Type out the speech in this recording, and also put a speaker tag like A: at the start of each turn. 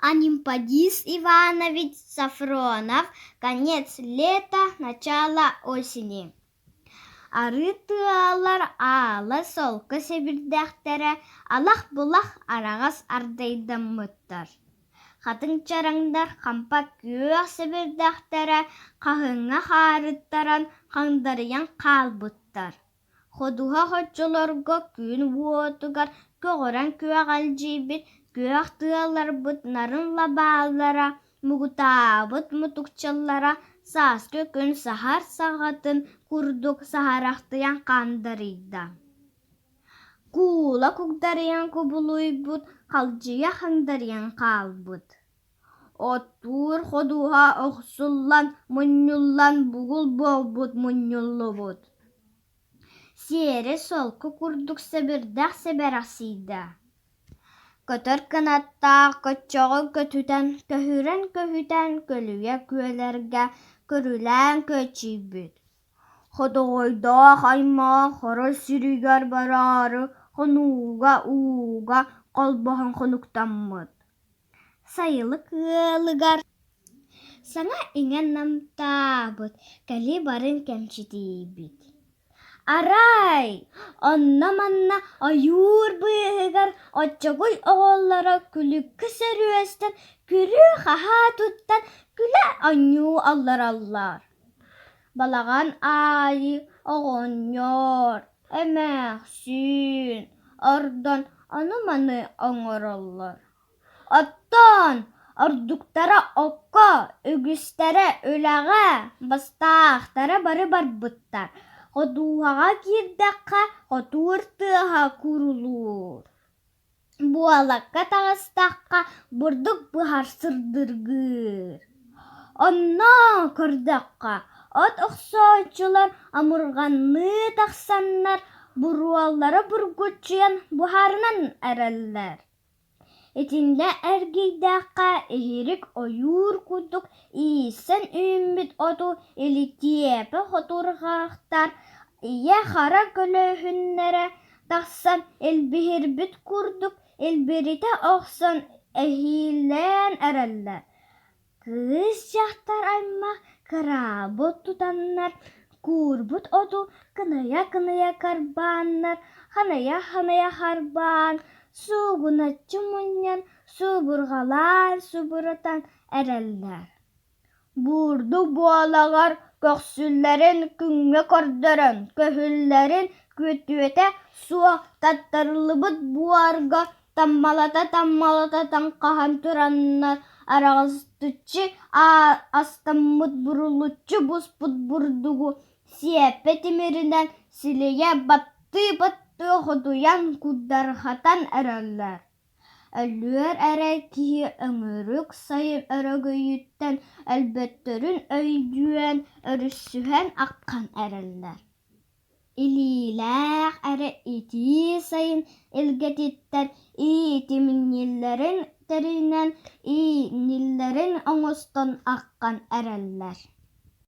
A: Анемподист Иванович Софронов «Конец лета, начало осени» Арыы тыалар аала солко сэбирдэхтэрэ алах-былах араҕас ардайдаммыттар. Хатыҥ чараҥнар хампа күөх сэбирдэхтэрэ хаһыҥҥа хаарыттаран хагдарыйан хаалбыттар. Ходуһа хочолорго күн уотугар көҕөрөн күөҕэлдьийбит күөх тыаларбыт нарын лабаалара, муҥутаабыт мутукчалара сааскы күн саһар саҕатын курдук саһарахтыйан хандарыйда. Куула кугдарыйан кубулуйбут, халдьыйа хагдарыйан хаалбыт. Оттуур ходуһа охсуллан, мунньуллан бугул буолбут мунньуллубут. Сиэрэ солко курдук сэбирдэх сэбэрэхсийдэ. Көтөр кынаттаах көччөҕү көтүтэн, көһүрэн-көһүтэн көлүйэ күөллэргэ көрүлээн көччүйбүт. Хотоҕойдоох аймах Хоро сиригэр бараары хонууга ууга холбоһон хонуктаммыт. Сайылык ыалыгар саҥа-иҥэ намтаабыт, кэлии-барын кэмчитийбит. Арай, онно-манна ойуур быыһыгар оччоҕуй оҕолоро күлүккэ сөрүөстэн күрүү-хаһаа туттан күлэ-оонньуу олороллор. Балаҕан аайы оҕонньор, эмээхсин ордон ону-маны оҥороллор. Оттон ордуктара окко, үгүстэрэ үлэҕэ, бастаахтара бары барбыттар. Ходуһаҕа киирдэххэ хотуур тыаһа курулуур, буолакка таҕыстахха бурдук быһар сырдыргыыр. Онно көрдөххө, от охсооччулар омурҕанныы тахсаннар буруоллара бургуччуйан буһарынан эрэллэр. Итиннэ эргийдэххэ иһирик ойуур курдук ииссэн үүммүт оту илитиэпэ хотурҕахтар ийэ-хара көлөһүннэрэ тахсан илбиһирбит курдук илбиритэ охсон эһиилээн эрэллэр. Кыыс дьахтар аймах кыраабыт тутаннар, куурбут оту кынайа-кынайа карбааннар, ханая-ханая харбаан, суугуначчы мунньан, субурҕалаан субуратан эрэллэр. Бурдук буолаҕар көхсүлэрин күҥҥэ көрдөрөн, көһүллэрин күтүөтэ суох таттарыллыбыт буорга Таммалата-таммалата таҥхаһан тураннар араҕастыччы астаммыт бурулуччу буспут бурдугу сиэппэ тимиринэн силийэ баттыы-баттыы хотуйан кудархатан эрэллэр. Өлүөр эрэ киһи өҥүрүк сайын өрөгөйүттэн өлбөттөрүн өйдүөн өрүссүһэн аххан эрэллэр. Илиилээх эрэ итии сайын илгэтиттэн иитимньилэрин тэринэн, иинньиллэрин оҥостон аххан эрэллэр.